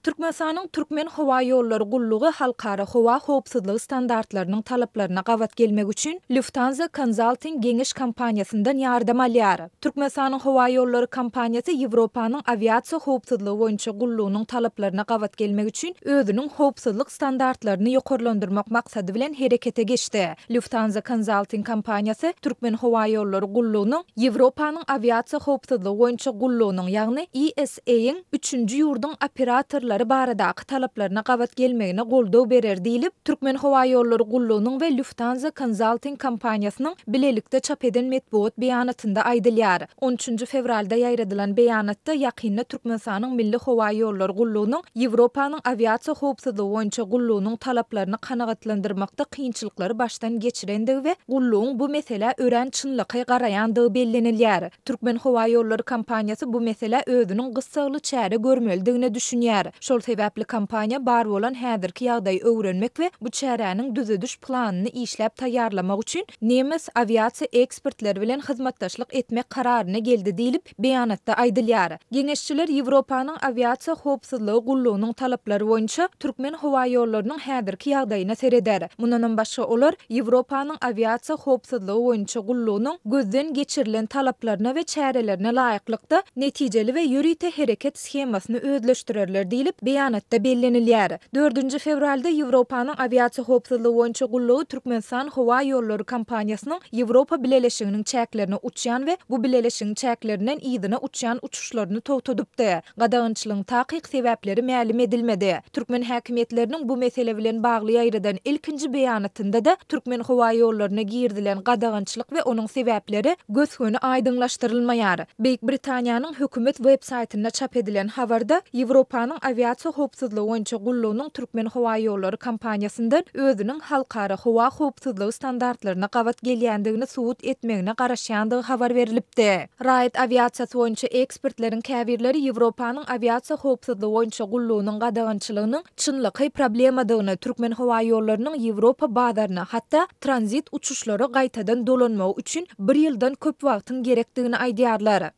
Türkmenistanyň Türkmenhowaýollary gullugy halkara howa howpsuzlygy standartlarynyň talaplaryna gabat gelmek üçin Lufthansa Consulting geňeş kompaniýasyndan ýardam alýar. Türkmenistanyň howaýollary kompaniýasy Ýewropanyň awiasiýa howpsuzlygy boýunça gullugynyň talaplaryna gabat gelmek üçin özüniň howpsuzlyk standartlaryny ýokarlandyrmak maksady bilen herekete geçdi. Lufthansa Consulting kompaniýasy Türkmenhowaýollary gullugynyň Ýewropanyň awiasiýa howpsuzlygy boýunça gullugynyň, ýagny EASA-yň üçünji ýurduň operatorlary baradaky talaplaryna gabat gelmegine goldaw berer diýlip, Türkmenhowaýollary gullugynyň we Lufthansa Consulting kompaniýasynyň bilelikde çap eden metbugat beýanatynda aýdylýar. On üçünji fewralda ýaýradylan beýanatda ýakynda Türkmenistanyň Milli howaýollary gullugynyň Ýewropanyň awiasiýa howpsuzlygy boýunça gullugynyň talaplaryny kanagatlandyrmakda kynçylyklary başdan geçirendigi we gullugyň bu meselä örän çynlakaý garaýandygy bellenilýär. Türkmenhowaýollary kompaniýasy bu meselä özüniň gyssagly çäre görmelidigine düşünýär. Şol sebäpli kompaniýa bar bolan häzirki ýagdaýy öwrenmek we bu çäräniň düzediş planyny işläp taýýarlamak üçin nemes awiasiýa ekspertleri bilen hyzmatdaşlyk etmek kararyna geldi diýlip, beýanatda aýdylýar. Geňeşçiler Ýewropanyň awiasiýa howpsuzlygy gullugynyň talaplary boýunça Türkmenhowaýollarynyň häzirki ýagdaýyna sereder. Mundanam başga olar Ýewropanyň awiasiýa howpsuzlygy boýunça gullugynyň gözden geçirilen talaplaryna we çärelerine laýyklykda netijeli we ýörite hereket shemasyny özleşdirerler diýlip, beýanatda bellenilýär. Dördünji fewralda Ýewropanyň awiasiýa howpsuzlygy boýunça gullugy Türkmenistan howa ýollary kompaniýasynyň Ýewropa Bileleşiginiň çäklerine uçýan we bu bileleşigiň çäklerinden yzyna uçýan uçuşlaryny togtadypdy. Gadagançylygyň takyk sebäpleri mälim edilmedi. Türkmen häkimiýetleriniň bu mesele bilen bagly ýaýradan ilkinji beýanatynda-da Türkmenhowaýollaryna girizilen gadagançylyk we onuň sebäpleri gös-göni aýdyňlaşdyrylmaýar. Beýik Britaniýanyň hökümet web-saýtynda çap edilen habarda Ýewropanyň awiasiýa howpsuzlygy boýunça gullugynyň Türkmenhowaýollary kompaniýasyndan özüniň halkara howa howpsuzlygy standartlaryna gabat gelýändigini subut etmegine garaşýandygy habar berlipdi. Raýat awiasiýasy boýunça ekspertleriň käbirleri Ýewropanyň awiasiýa howpsuzlygy boýunça gullugynyň gadagançylygynyň çynlakaý problemadygyny, Türkmenhowaýollarynyň Ýewropa bazaryna, hatda tranzit uçuşlara gaýtadan dolanmagy üçin bir ýyldan köp wagtyň gerekdigini aýdýarlar.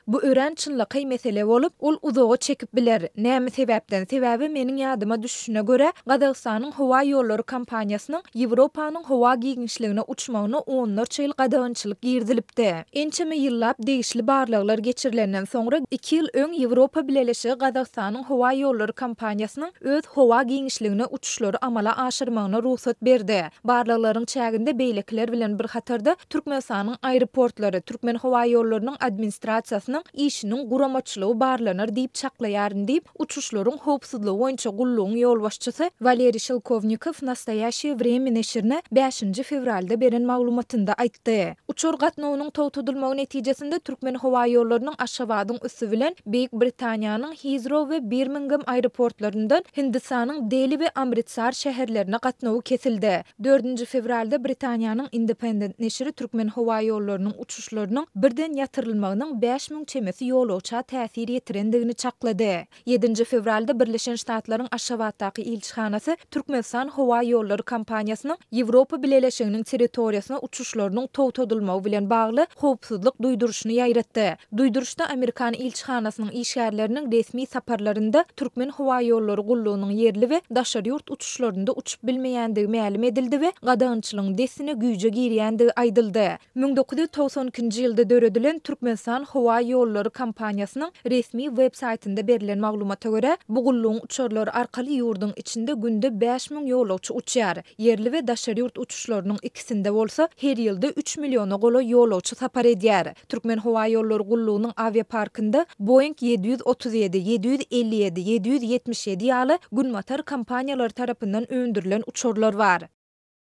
Bu örän çynlakaý mesele bolup, ol uzaga çekip biler. Näme sebäpden? Sebäbi meniň ýadyma düşüşine görä, Gazagystanyň howa ýollary kompaniýasynyň Ýewropanyň howa giňişligine uçmagyna onlarça ýyl gadagançylyk girizilipdi. Ençeme ýyllap degişli barlaglar geçirilenden soňra, iki ýyl öň Ýewropa Bileleşigi Gazagystanyň howa ýollary kompaniýasynyň öz howa giňişligine uçuşlary amala aşyrmagyna rugsat berdi. Barlaglaryň çäginde beýlekiler bilen bir hatarda Türkmenistanyň aeroportlary, Türkmenhowaýollarynyň administrasiýasynyň işiniň guramaçylygy barlanar diýip çaklaýaryn diýip, uçuşlaryň howpsuzlygy boýunça gullugyň ýolbaşçysy Waleriý Şelkownikow Nastoýaşeýe wremýa neşirine bäşinji fewralda beren maglumatynda aýtdy. Uçar gatnawynyň togtadylmagy netijesinde Türkmenhowaýollarynyň Aşgabadyň üsti bilen Beýik Britaniýanyň Hizrow we Birmingem aeroportlaryndan Hindistanyň Deli we Amritsar şäherlerine gatnawy kesildi. Dördünji fewralda Britaniýanyň Independent neşiri Türkmenhowaýollarynyň uçuşlarynyň birden ýatyrylmagynyň 5000 çemesi ýolagça täsir ýetirendigini çaklady. Ýedinji fewralda Birleşen Ştatlaryň Aşgabatdaky ilçihanasy Türkmenistan howa ýollary kompaniýasynyň Ýewropa Bileleşiginiň territoriýasyna uçuşlarynyň togtadylmagy bilen bagly howpsuzlyk duýduryşyny ýaýratdy. Duýduryşda amerikan ilçihanasynyň işgärleriniň resmi saparlarynda Türkmenhowaýollary gullugynyň ýerli we daşary ýurt uçuşlarynda uçup bilmeýändigi mälim edildi we gadagançylygyň dessine güýje girýändigi aýdyldy. 1992-nji ýylda döredilen Türkmenistan howa ýollary kompaniýasynyň resmi web-saýtynda berlen maglumata görä, bu gullugyň uçarlary arkaly ýurduň içinde günde 5000 ýolagçy uçýar. Ýerli we daşary ýurt uçuşlarynyň ikisinde bolsa her ýylda üç milliona golaý ýolagçy sapar edýär. Türkmenhowaýollary gullugynyň awiaparkynda Boeing 737, 757, 777 ýaly günbatar kompaniýalary tarapyndan öndürilen uçarlar bar.